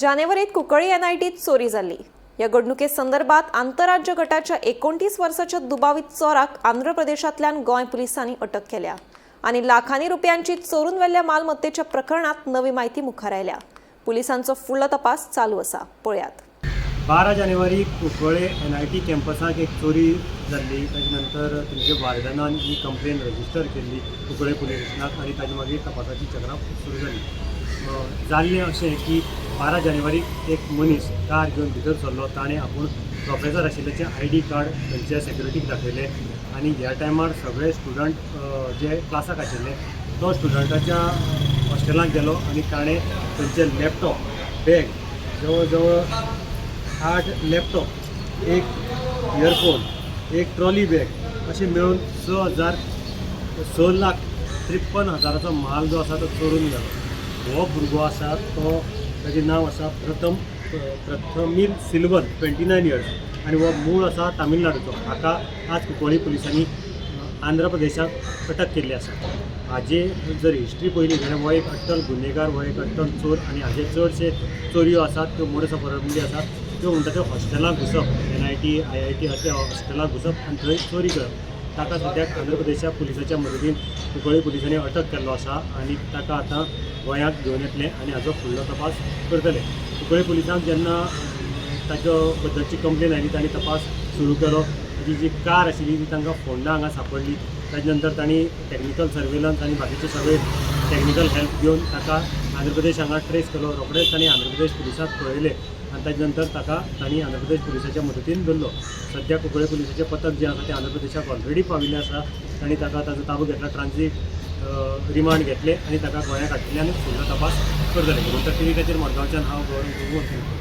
जानेवारीत कुंकळी एनआयटीत चोरी जाल्ली. ह्या घडणुके संदर्भात आंतरराज्य गटाच्या 29 वर्साच्या दुबावीत चोराक आंध्र प्रदेशांतल्यान गोंय पुलिसांनी अटक केल्या आनी लाखांनी रुपयांची चोरून व्हेल्ल्या मालमत्तेच्या प्रकरणात नवी म्हायती मुखार आयल्या. पुलिसांचो फुडलो तपास चालू आसा. पळयात. 12 जानेवारी कुंकळे एनआयटी कॅम्पसाक एक चोरी जाल्ली. ताजे नंतर थंयचे वार्डनान ही कंप्लेन रजिस्टर केल्ली कुंकळे पुलीस स्टेशनाक आनी ताजे मागीर तपासाची चक्रां सुरू जाली. जाल्लें अशें की 12 जानेवारीक एक मनीस कार घेवन भितर सरलो. ताणें आपूण प्रोफेसर आशिल्ल्याचें आयडी कार्ड थंयच्या सेक्युरिटीक दाखयलें आनी ह्या टायमार सगळे स्टुडंट जे क्लासाक आशिल्ले, तो स्टुडंटाच्या हॉस्टेलांत गेलो आनी ताणें थंयचे लॅपटॉप बॅग, जवळ जवळ आठ लॅपटॉप, एक इयरफोन, एक ट्रॉली बॅग अशें मेळून 6,53,000चो माल जो आसा तो चोरून गेलो. हो भुरगो आसा तो, ताजें नांव आसा प्रथमील सिल्वन, 29 इयर्स आनी हो मूळ आसा तामिळनाडूचो. हाका आज कुंकळी पुलिसांनी आंध्र प्रदेशाक अटक केल्ली आसा. हाजे जर हिस्ट्री पळयली जाल्यार हो एक अट्टल गुन्हेगार, हो एक अट्टल चोर आनी हाजे चडशे चोरयो आसात त्यो मोडस ऑपरेंडी आसात. त्यो म्हणटा त्यो हॉस्टेलांत घुसप, एनआयटी, आयआयटी असल्या हॉस्टेलांत घुसप आनी थंय चोरी करप. ताका सद्याक आंध्र प्रदेशा पुलिसाच्या मदतीन कुंकळी पुलिसांनी अटक केल्लो आसा आनी ताका आतां गोंयांत घेवन येतले आनी हाजो फुडलो तपास करतले. कुंकळी पुलिसांक जेन्ना ताच्या बद्दलची कंप्लेन आयली, तांणी तपास सुरू केलो. ताजी जी कार आशिल्ली ती तांकां फोंडा हांगा सांपडली. ताजे नंतर तांणी टॅक्निकल सर्वेलन्स आनी बाकीचे सगळे टॅक्निकल हेल्प घेवन ताका आंध्र प्रदेश हांगा ट्रेस केलो. रोखडेच तांणी आंध्र प्रदेश पुलिसांक कळयलें आनी ताजे नंतर ताका तांणी आंध्र प्रदेश पुलिसाच्या मदतीन धरलो. सद्या कुंकळे पुलिसाचें पथक जें आसा तें आंध्र प्रदेशाक ऑलरेडी पाविल्लें आसा. तांणी ताका ताजो ताबो घेतला, ट्रान्झीट रिमांड घेतले आनी ताका गोंयांत हाडटले आनी फुडलो तपास करतले. गोमंतक टीव्ही खातीर मडगांवच्यान हांव गौरव प्रभू.